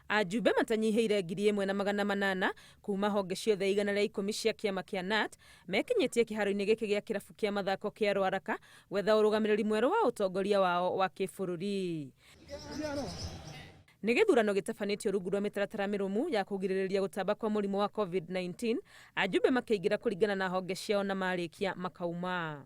Ajumbe matanyihĩire 1800 kuma honge ciothe 110 cia kĩama kĩa KNUT mekinyĩtie kĩharo-inĩ gĩkĩ gĩa kĩrabu kĩa mathako kĩa Rwaraka gwetha ũrũgamĩrĩri mwerũ wa ũtongoria wao wa kĩbũrũri. Nĩ gĩthurano gĩtabanĩtio rungu rwa mĩtaratara mĩrũmu ya kũgirĩrĩria gũtamba kwa mũrimũ wa COVID-19, ajumbe makĩingĩra kũringana na honge ciao na marĩkia makauma.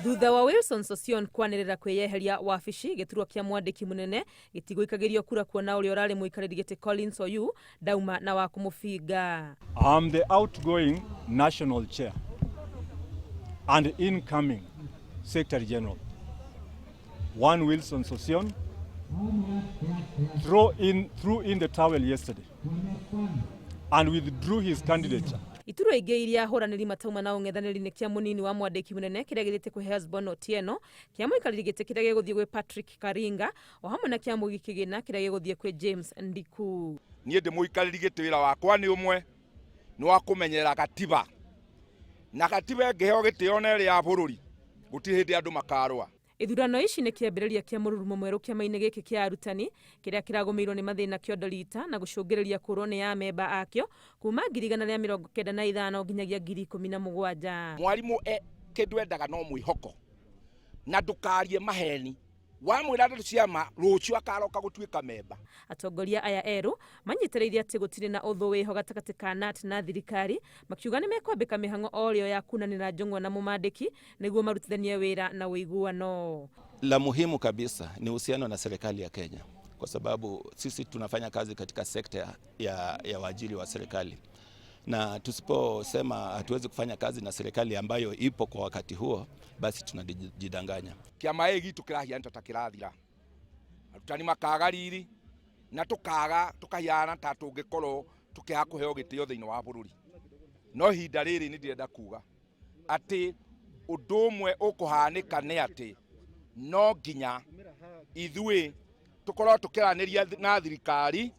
Thutha wa Wilson Sossion kwanĩrĩra kwĩyeheria wabici, gĩturwa kĩa mwandĩki mũnene gĩtigũikagĩrio kura kuona ũrĩa ũrarĩ mũikarĩri gĩtĩ Collins Oyu ndauma na wa kũmũbinga. I'm the outgoing national chair and incoming secretary general. One Wilson Sossion threw in the towel yesterday and withdrew his candidature. Iturwa ingĩ iria ahũranĩri matauma na ũng'ethanĩri nĩ kĩa mũnini wa mwandĩki mũnene kĩrĩa gĩthiĩte kwĩ Hesbon Otieno, kĩa mũikarĩri gĩtĩ kĩrĩa gĩgũthiĩ gwĩ Patrick Karinga, o hamwe na kĩa Mũgi Kĩgĩna kĩrĩa gĩgũthiĩ kwĩ James Ndiku. Niĩ ndĩ mũikarĩri gĩtĩ, wĩra wakwa nĩ ũmwe, nĩ wa kũmenyerera gatiba, na gatiba ĩngĩheo gĩtĩo na ĩrĩ ya bũrũri, gũtirĩ hĩndĩ andũ makarũa. Ithurano ici nĩ kĩambĩrĩria kĩa mũrurumo mwerũ kĩama-inĩ gĩkĩ kĩa arutani kĩrĩa kĩragũmĩirwo nĩ mathĩna kĩondo rita na gũcũngĩrĩria kũrwo nĩ amemba akĩo kuma 195,000 nginyagia 17,000. Mwarimũ e kĩndũ endaga no mwĩhoko, na ndũkarie maheni. Wamwĩra ndeto cia ma, rũciũ akaroka gũtuĩka memba. Atongoria aya erũ manyitĩrĩire atĩ gũtirĩ na ũthũ wĩho gatagatĩ ka KNUT na thirikari, makiuga nĩ mekwambĩka mĩhang'o o rĩo ya kunanĩra njũng'wa na mũmandĩki nĩguo marutithanie wĩra na ũiguano. La muhimu kabisa ni uhusiano na serikali ya Kenya, kwa sababu sisi tunafanya kazi katika sekta ya waajiri wa serikali, na tusiposema hatuwezi kufanya kazi na serikali ambayo ipo kwa wakati huo, basi tunajidanganya. Kĩama gĩkĩ gitũ kĩrahiana ta kĩrathira, arutani makaga riri na tũkaga tũkahiana ta tũngĩkorwo tũkĩaga kũheo gĩtĩo thĩinĩ wa bũrũri. No ihinda rĩrĩ nĩ ndĩrenda kuga atĩ ũndũ ũmwe ũkũhanĩka nĩ atĩ no nginya ithuĩ tũkorwo tũkĩaranĩria na thirikari,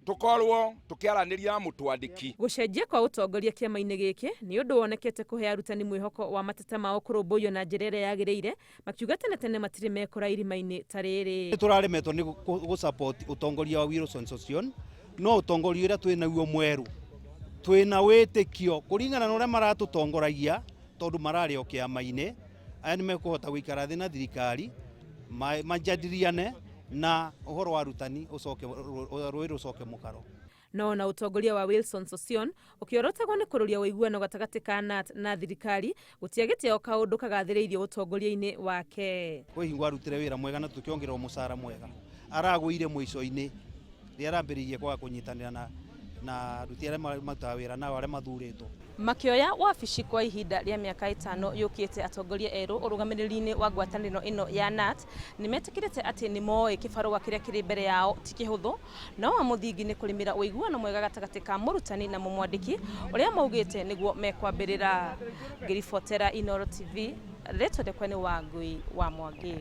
tũkorwo tũkĩaranĩria na mũtwandĩki. Gũcenjia kwa ũtongoria kĩama-inĩ gĩkĩ nĩ ũndũ wonekete kũhe arutani mwĩhoko wa mateta mao kũrũmbũiyo na njĩra ĩrĩa yagĩrĩire, makiuga tene tene matirĩ mekora irima-inĩ ta rĩrĩ. Nĩ tũraremetwo nĩ gũ support ũtongoria wa Wilson Sossion, no ũtongoria ũrĩa twĩ naguo mwerũ twĩna wĩtĩkio kũringana na ũrĩa maratũtongoragia, tondũ mararĩ o kĩama-inĩ aya nĩ mekũhota gũikara thĩ na thirikari majadiliane na ũhoro wa arutani ũcoke rũĩ rũcoke mũkaro. No na ũtongoria wa Wilson Sossion ũkĩorotagwo nĩ kũrũria ũiguano gatagatĩ ka KNUT na thirikari, gũtiagĩte o kaũndũ kagathĩrĩirio ũtongoria-inĩ wake. Kwĩ hingo arutire wĩra mwega na tũkĩongererwo mũcara mwega. Aragũire mũico-inĩ rĩrĩa arambĩrĩirie kwaga kũnyitanĩra na aruti arĩa marutaga wĩra nao arĩa mathurĩtwo. Makĩoya wabici kwa ihinda rĩa mĩaka 5 yũkĩte, atongoria erũ ũrũgamĩrĩri-inĩ wa ngwatanĩro ĩno ya KNUT nĩ metĩkĩrĩte atĩ nĩ moĩ kĩbarũa kĩrĩa kĩrĩ mbere yao ti kĩhũthũ, no wa mũthingi nĩ kũrĩmĩra ũiguano mwega gatagatĩ ka mũrutani na mũmwandĩki ũrĩa maugĩte nĩguo mekwambĩrĩra. Ngĩribotera Inooro TV, rĩtwa rĩakwa nĩ Wangui wa Mwangi.